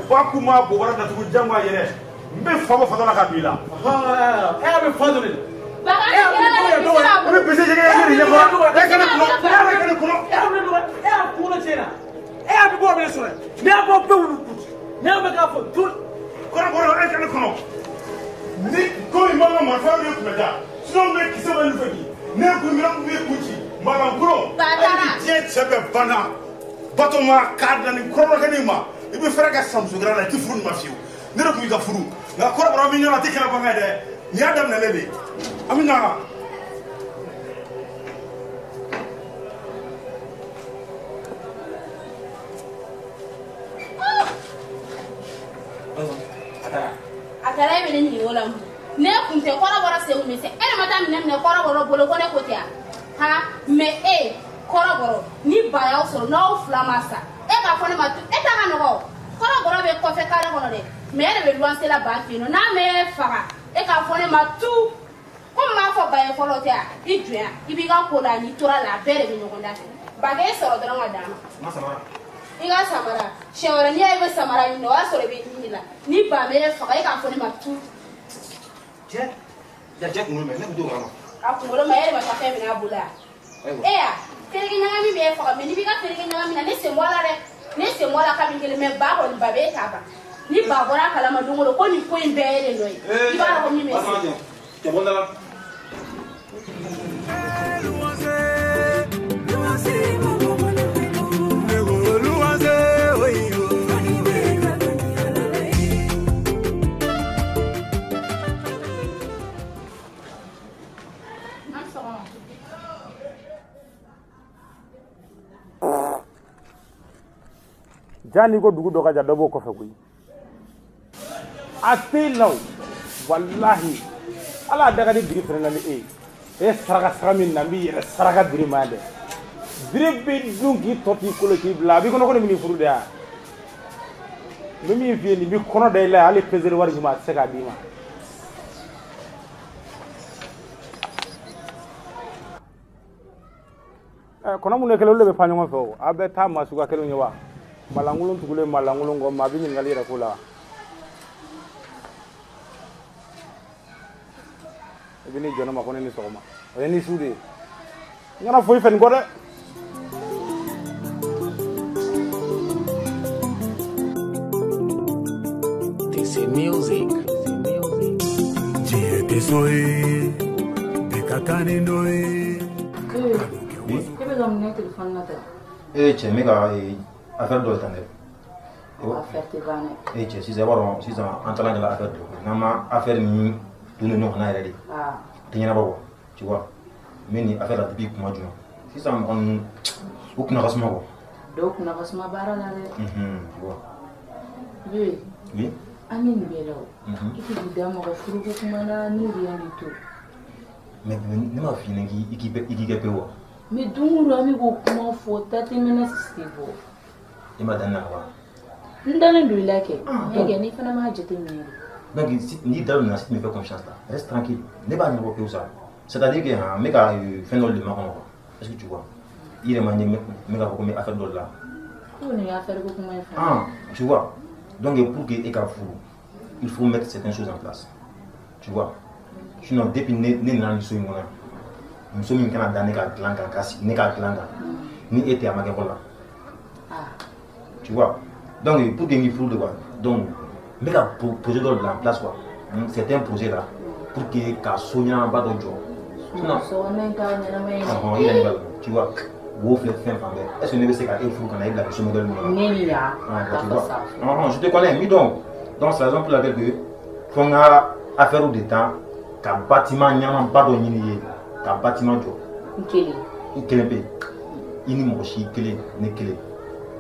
Bakuma bobara datugu jango a yɛrɛ n bɛ fa bɔ fatɔ la ka don i la. E bɛ fa dɔ de la. E bɛ bese jɛgɛ e de ɲɛkɔrɔ e ka ne kɔnɔ e yɛrɛ ka ne kɔnɔ. E bɛ ne e y'a kunkolo tiɲɛ na e y'a bɛ bɔ a bɛ ne sɔrɔ ne y'a bɔ bɛɛ wulu kutu ne y'a mɛn k'a fɔ du. Kɔrɔbɔrɔ e ka ne kɔnɔ ni ko in man ka marifa de kun bɛ da sinon n bɛ kisɛ bɛ nin fɛ bi ne kun minɛ kun bɛ kun ci malankolon hali ni diɲɛ cɛ bɛɛ banna Batoma k'a da nin kɔrɔbɔrɔkɛnin ma. I bɛ fɛɛrɛ kɛ sisan musokɛlɛ la i tɛ furu nin ma fiyewu ne de tun b'i ka furu nka kɔrɔbɔrɔ min ɲɛna a tɛ kɛlɛ bange dɛ nin y'a daminɛ ne de ye an bɛ ɲɔgɔn kan. A taara e bɛ ne ɲininka o la mun ne kun tɛ kɔrɔbɔrɔ segu min se e de ma taa minɛ minɛ kɔrɔbɔrɔ bolo ko ne ko tɛ yan han mɛ e kɔrɔbɔrɔ ni ba y'aw sɔrɔ n'aw fila ma sa. E k'a fɔ ne ma e ta ka nɔgɔ kɔrɔbɔrɔ bɛ kɔfɛ kare kɔnɔ dɛ mɛ e de bɛ luwanse la ba fɛ yen nɔ n'a mɛ faga e k'a fɔ ne ma tu komi n m'a fɔ ba ye fɔlɔ tɛ yan i jɔ yan i b'i ka ko la n'i tora la a bɛɛ de bɛ ɲɔgɔn da fɛ ba k'e sɔrɔ dɔrɔn ka d'a ma. I ka samara siɲɛ wɛrɛ n'i y'a ye i bɛ samara ɲini o y'a sɔrɔ i bɛ ɲini la ni ba mɛ faga e k'a fɔ ne ma tu. Cɛ ja cɛ kunkolo mɛ ne tun t'o kalama. A kunkolo ma e de ma taa fɛn minɛ a bolo yan. E ya. Fereke ɲagami bɛ faga mɛ n'i b'i ka fereke ɲagami na ne sen bɔ a la dɛ ne sen bɔ a la kabini kelen mɛ ba kɔni ba bɛ e ta ban ni ba bɔra a kalama don o don ko nin ko in bɛɛ ye de nɔ ye i b'a dɔn ko min bɛ se. Cɛ bɔ n da la. Ja n'i ko dugu dɔ ka jan dɔ b'o kɔfɛ koyi a tɛ la o walahi ala y'a da ka di biri fɛnɛ na ni e ye e saraka sara min na n b'i yɛrɛ saraka biri ma dɛ biri bɛ dun k'i tɔ t'i kolo k'i bila a b'i kɔnɔ ko ne bɛ n'i furu de yan n bɛ min f'i ye nin bɛ kɔnɔ da i la hali peseli wari ɲuman a tɛ se k'a d'i ma. Kɔnɔ minnu ye kelen olu de bɛ pan ɲɔgɔn fɛ o a bɛ taa maa suguya kelenw ye wa. Malankolon tugulen malankolon kɔ maa bɛ ɲininkali yɛrɛ k'o la i bɛ n'i jɔ ne ma ko ne ni sɔgɔma o ye ni su de ye n kana foyi fɛ nin kɔ dɛ. This is music. Diɲɛ tɛ so ye bɛɛ ka kan ni dɔ ye. E bɛ ka mun kɛ telefɔni na tan? E cɛ n bɛ ka affaire dɔ tan dɛ. Affaire tɛ ban dɛ. E cɛ sisan i b'a dɔn sisan an taara ɲɛ la affaire de ko n'an ma affaire min don ɲɔgɔn na yɛrɛ de. A tɛ ɲɛnabɔ quoi tu vois n bɛ nin affaire la depuis kuma jumɛn sisan mɔgɔ ninnu u kunna ka suma quoi. Dɔw kunna ka suma baara la dɛ. Tu vois. Oui. Oui. An bɛ nin bɛɛ la o. I tɛ k'i da mɔgɔ furuko kuma na ni rien du tout. Mais ne m'a f'i ɲɛna k'i k'i kɛ pewu wa. Mais don o don an bɛ k'o kuma fɔ tatemɛnɛ sisi tɛ bɔ. I ma da ne la wa? N dalen don i la kɛ. Mais kɛ n'i fana m'a jateminɛ de. Donc n'i dalen don na si tu me fais confiance là, reste tranquille. Ne b'a ɲɛnabɔ pewu sa. C'est-à-dire que n bɛ ka fɛn dɔ de makɔnɔ quoi. Est-ce que tu vois? I yɛrɛ ma ɲɛ n bɛ k'a fɔ ko n bɛ affaire dɔ de la. Ko nin ye affaire ko kuma ye fana. Ah, tu vois. Donc pour que e ka furu, il faut mettre certaines choses en place. Tu vois? Sinon depuis ne nana nin so in kɔnɔ yan, muso min kana da ne ka dilan kan ka sigi ne ka dilan kan, ni e tɛ a ma kɛ fɔlɔ la. Tu vois? Donc pour que n k'i furu de quoi. Donc n bɛ ka projet dɔ bila en place quoi. C'est un projet là pour que ka so ɲɛnamaba dɔ jɔ. Sinon sokɔnɔ in ta ɲɛnama ye. Ɔhɔn, i yɛrɛ b'a dɔn, tu vois? Wo filɛ fɛn fan bɛɛ. Est-ce que ne bɛ se ka e furu ka na e bila so modèle min kɔnɔ? Ne ni yan. Ah, tu vois? Ɔhɔn, je te connais, mi dɔn. Donc c'est la raison pour laquelle que fo n ka affaire de temps ka bâtiment ɲɛnamaba dɔ ɲini i ye ka bâtiment jɔ. N kelen. I kelen pe. I ni mɔgɔ si kelen, ne kelen.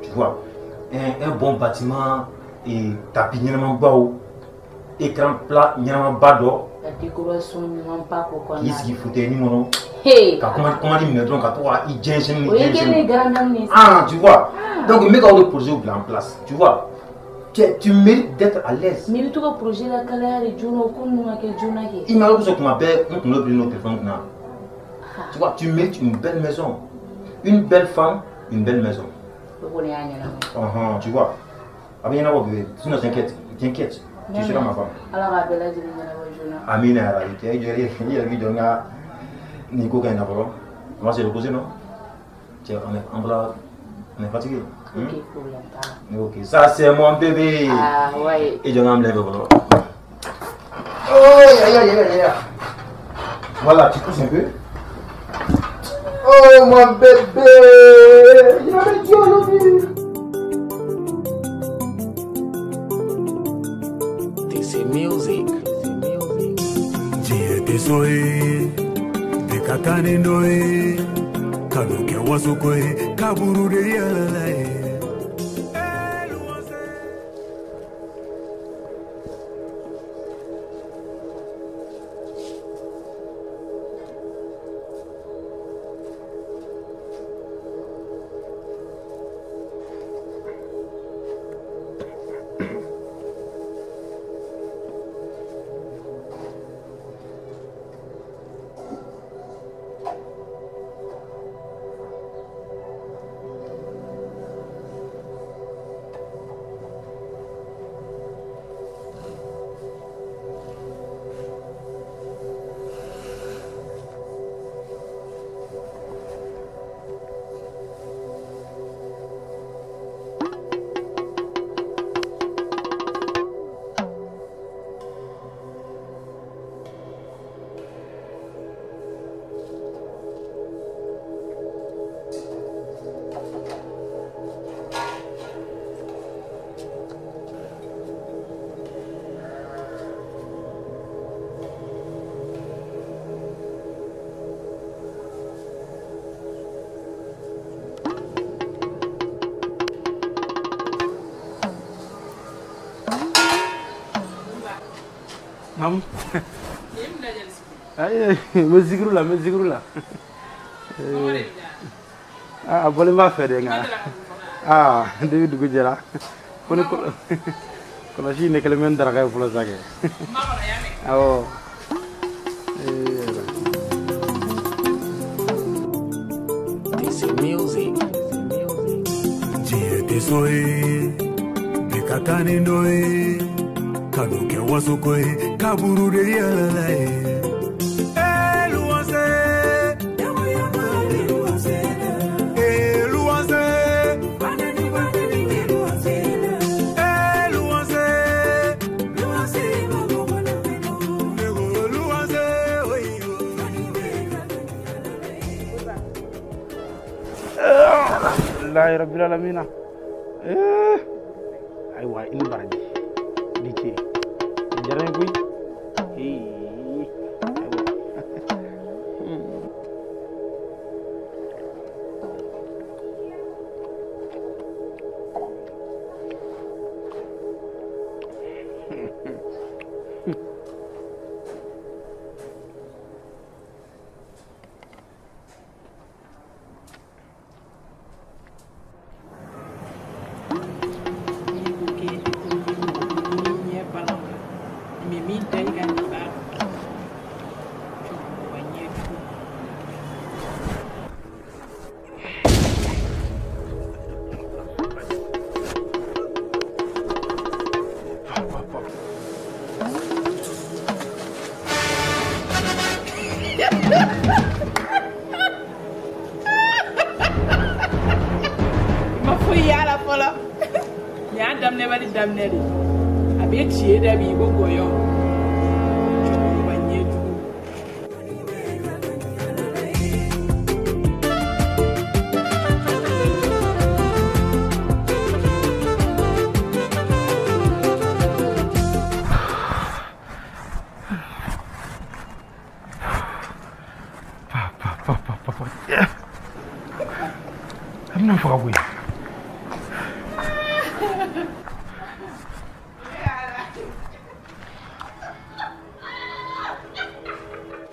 Tu vois? Un bon bâtiment et tapis ɲɛnamabaw, écran plat ɲɛnamaba dɔ. Ka décoration ɲumanba k'o kɔnɔna la. K'i sigi fauteuil kɔnɔ. Hey. Ka commande minɛ dɔrɔn ka to ka i jɛnsɛn ni O ye kelen ye grande dame ye. Ah, tu vois. Donc n bɛ ka o de projet bila en place, tu vois. Tu mérites d'être à l'aise. Mais i bɛ to ka projet lakalaya de joona, o ko ninnu ka kɛ joona kɛ. I ma sɔn kuma bɛɛ n kunkolo bilen don téléphone kunna. Tu vois, tu mérites une belle maison. Une belle femme, une belle maison. O kɔni y'a ɲɛnabɔ. Tu vois. A bɛ ɲɛnabɔ bébé. Sinon t'inquiète, t'inquiète. Tu seras ma femme. Ala k'a bɛɛ lajɛlen ɲɛnabɔ joona. Amina ya Rabbi. I yɛrɛ k'i jɔ n ka nin ko ka ɲi na fɔlɔ. On va se reposer, non? Tiens, on est fatigué. Ok, problème t'a la. Ok, ça c'est mon bébé. Ah ouais. I jɔ n k'an bila i fɛ fɔlɔ. Oh, aïe, aïe, aïe, aïe. Voilà, tu pousses un peu. Oh mon bébé, il avait Dieu aujourd'hui. This is music. Diɲɛ tɛ so ye, bɛɛ ka taa ni dɔ ye, kanu kɛ wasoko ye, kaburu de yɛlɛla ye. Naamu. Ayi, n bɛ zikiru la, n bɛ zikiru la. A bɔlen b'a fɛ de nka. Aa, depuis dugu jɛra. Ko ni kɔlɔsi ne kɛlen bɛ n daraka ye fɔlɔ sa kɛ. Awɔ. This is music. Diɲɛ tɛ so ye, bɛɛ ka taa ni dɔ ye, kanu kɛ wasoko ye, kaburu de yɛlɛla ye. Alhamdulillahi rabbil alamin. Ayiwa, i ni baraji. I ni ce. Nin diyara n ye koyi. Ayiwa. Ma foyi y'a la fɔlɔ. Nin y'a daminɛ bali daminɛ de. A bɛ ci e da bi i ko gɔyɔ. Cɛkɔrɔba ɲɛjugu. A bɛna n faga koyi.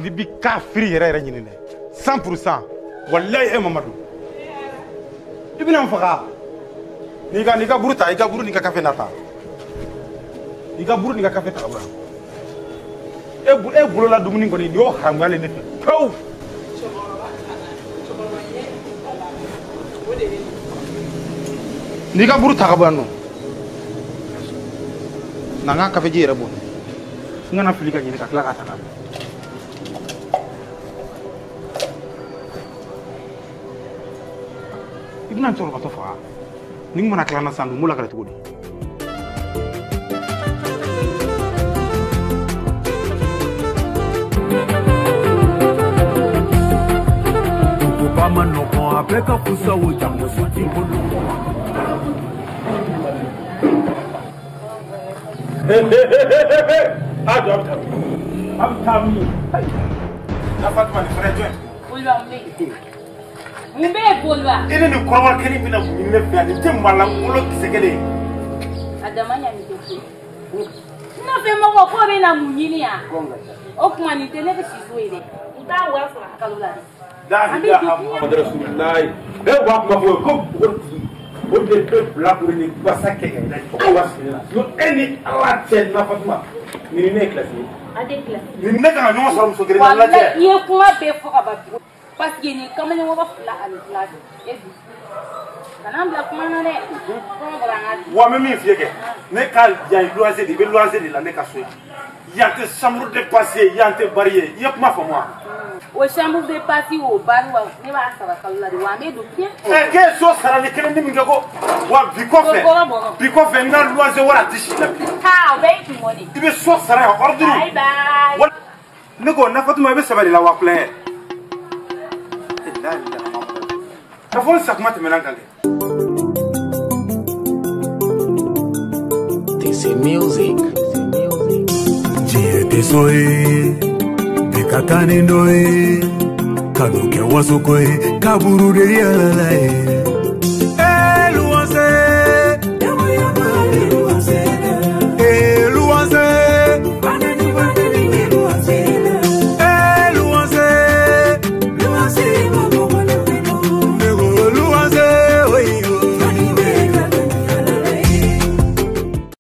N'i bi kafiri yɛrɛ yɛrɛ ɲini dɛ 100% walayi e Mamadu i bɛna n faga n'i ka buru ta i ka buru n'i ka kafe na ta i ka buru n'i ka kafe ta ka bɔ yan e bolola dumuni kɔni nin y'o haramuyalen ne fɛ pewu. N'i ka buru ta ka bɔ yan nɔ na n ka kafeji yɛrɛ bɔ n kana fili ka ɲini ka tila k'a ta ka bɔ. I bɛna n cɛkɔrɔbatɔ faga ni n mana tila na sisan dun n b'o lakale cogo di. Duguba ma nɔgɔn a bɛɛ ka fusa o jango so t'i bolo. A jɔ a bɛ taa min? Na Fatima nin fana ye jɔn ye? Boliba mun bɛ yen? Mun bɛ yen Boliba? E ni nin kɔrɔbɔrɔ kelen bɛna mun ɲini ne fɛ yan? Nin tɛ malangolo kisɛ kelen ye. A dama ɲa nin tɛ foyi. N nɔfɛ mɔgɔ k'o bɛ na mun ɲini yan? O tuma nin tɛ ne bɛ si so ye dɛ. N t'a wari sɔrɔ a kalo la dɛ. La ilaha Muhammadu Rasulullahi. Bɛɛ b'a kuma fɔ ko o de bɛ bilakoro ni basa kɛ ka yɛlɛ fo ka sigi la. E ni Ala cɛ na Fatima nin ni ne ye kilasi ye. A tɛ kilasi. Nin ni ne kan ka ɲɔgɔn sɔrɔ muso kelen na lajɛ. Walayi i ye kuma bɛɛ fɔ ka ban pewu. Parce que nin kamalenkɔrɔ 2 ani 2 e dun. Kana n bila kuma na dɛ. Kɔngɔ bɔra an ka dun. Wa n bɛ min f'i ye kɛ ne ka yan luwanse de i bɛ luwanse de la ne ka so yan. Yan tɛ chambre de passe ye yan tɛ bari ye i ye kuma faamu wa? O chambre de passe o bari wa ne b'a sara kalo la de wa an bɛ don piye. Ɛ k'e so sarali kelen ni min kɛ ko wa bi kɔfɛ bi kɔfɛ n ka luwanse wari a tɛ si la bi. Haa o bɛɛ y'i kungo de. I bɛ so sara yan ordre. Bye bye. Ne ko na Fatima i bɛ sɛbɛ de la wa kulonkɛ. Ka fɔ n sakuma tɛmɛna n kan kɛ. This is music. Diɲɛ tɛ so ye bɛɛ ka kan ni dɔ ye kanu kɛ wasoko ye kaburu de yɛlɛla ye.